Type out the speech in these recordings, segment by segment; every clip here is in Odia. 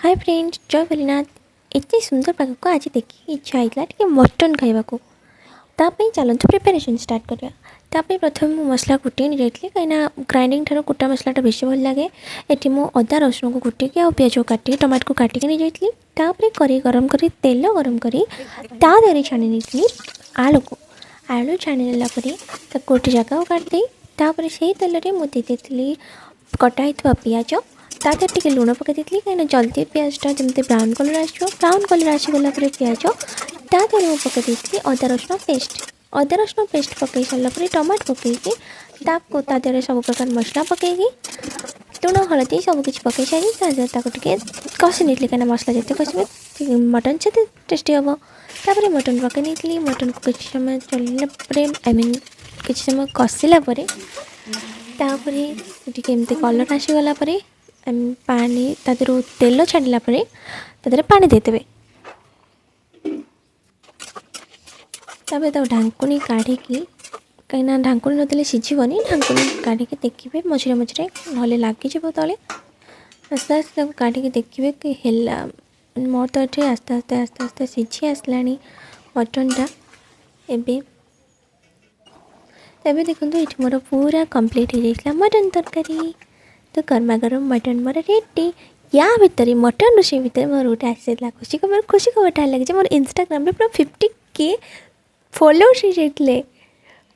ହାଏ ଫ୍ରେଣ୍ଡସ୍, ଜୟ ଭୋଲେନାଥ। ଏତେ ସୁନ୍ଦର ପାଗକୁ ଆଜି ଦେଖିକି ଇଚ୍ଛା ହେଇଥିଲା ଟିକେ ମଟନ୍ ଖାଇବାକୁ। ତା ପାଇଁ ଚାଲନ୍ତୁ ପ୍ରିପାରେସନ୍ ଷ୍ଟାର୍ଟ କରିବା। ତା ପାଇଁ ପ୍ରଥମେ ମୁଁ ମସଲା କୁଟି ନେଇଯାଇଥିଲି, କାହିଁକିନା ଗ୍ରାଇଣ୍ଡିଙ୍ଗ ଠାରୁ କୁଟା ମସଲାଟା ବେଶୀ ଭଲ ଲାଗେ। ଏଠି ମୁଁ ଅଦା ରସୁଣକୁ କୁଟିକି ଆଉ ପିଆଜକୁ କାଟିକି, ଟମାଟୋକୁ କାଟିକି ନେଇଯାଇଥିଲି। ତାପରେ କରେଇ ଗରମ କରି, ତେଲ ଗରମ କରି ତା ଦେହରେ ଛାଣି ନେଇଥିଲି ଆଳୁକୁ। ଆଳୁ ଛାଣି ନେଲା ପରେ ତାକୁ ଗୋଟେ ଜାଗାକୁ କାଢ଼ିଦେଇ, ତାପରେ ସେଇ ତେଲରେ ମୁଁ ଦେଇ ଦେଇଥିଲି କଟା ହେଇଥିବା ପିଆଜ। ତା ଦେହରେ ଟିକେ ଲୁଣ ପକାଇ ଦେଇଥିଲି, କାହିଁକିନା ଜଲ୍ଦି ପିଆଜଟା ଯେମିତି ବ୍ରାଉନ୍ କଲର୍ ଆସିବ। ବ୍ରାଉନ୍ କଲର୍ ଆସିଗଲା ପରେ ପିଆଜ, ତା ଦେହରେ ମୁଁ ପକାଇ ଦେଇଥିଲି ଅଦା ରସୁଣ ପେଷ୍ଟ। ଅଦା ରସୁଣ ପେଷ୍ଟ ପକାଇ ସାରିଲା ପରେ ଟମାଟୋ ପକାଇକି ତାକୁ ତା ଦେହରେ ସବୁ ପ୍ରକାର ମସଲା ପକାଇକି, ଲୁଣ, ହଳଦୀ ସବୁ କିଛି ପକାଇ ସାରି ତା ଦେହରେ ତାକୁ ଟିକେ କଷି ନେଇଥିଲି, କାହିଁକିନା ମସଲା ଯେତେ କଷିବେ ମଟନ୍ ସେତେ ଟେଷ୍ଟି ହେବ। ତାପରେ ମଟନ୍ ପକାଇ ନେଇଥିଲି। ମଟନ୍କୁ କିଛି ସମୟ ଚଳିଲା ପରେ, I mean କିଛି ସମୟ କଷିଲା ପରେ, ତାପରେ ଟିକେ ଏମିତି କଲର୍ ଆସିଗଲା ପରେ, ପାଣି ତା ଦେହରୁ ତେଲ ଛାଡ଼ିଲା ପରେ ତା ଦେହରେ ପାଣି ଦେଇଦେବେ। ତାପରେ ତାକୁ ଢାଙ୍କୁଣୀ କାଢ଼ିକି, କାହିଁକିନା ଢାଙ୍କୁଣୀ ନଦେଲେ ସିଝିବନି, ଢାଙ୍କୁଣୀ କାଢ଼ିକି ଦେଖିବେ ମଝିରେ ମଝିରେ, ନହେଲେ ଲାଗିଯିବ ତଳେ। ଆସ୍ତେ ଆସ୍ତେ ତାକୁ କାଢ଼ିକି ଦେଖିବେ କି ହେଲା। ମୋର ତ ଏଠି ଆସ୍ତେ ଆସ୍ତେ ଆସ୍ତେ ଆସ୍ତେ ସିଝି ଆସିଲାଣି ମଟନ୍ଟା। ଏବେ ଦେଖନ୍ତୁ, ଏଠି ମୋର ପୁରା କମ୍ପ୍ଲିଟ୍ ହେଇଯାଇଥିଲା ମଟନ୍ ତରକାରୀ। ତ ଗରମା ଗରମ ମଟନ୍ ମୋର ରେଡ଼ି। ୟା ଭିତରେ, ମଟନ୍ ରୋଷେଇ ଭିତରେ ମୋର ଗୋଟେ ଆସିଯାଇଥିଲା ଖୁସି ଖବର। ଖୁସି ଖବରଟା ହେଲା କି ଯେ ମୋର ଇନଷ୍ଟାଗ୍ରାମରେ ପୁରା 50K followers ହେଇଯାଇଥିଲେ।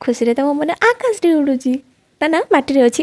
ଖୁସିରେ ତ ମୋ ମନ ଆକାଶରେ ଉଡ଼ୁଛି, ନା ନା, ମାଟିରେ ଅଛି।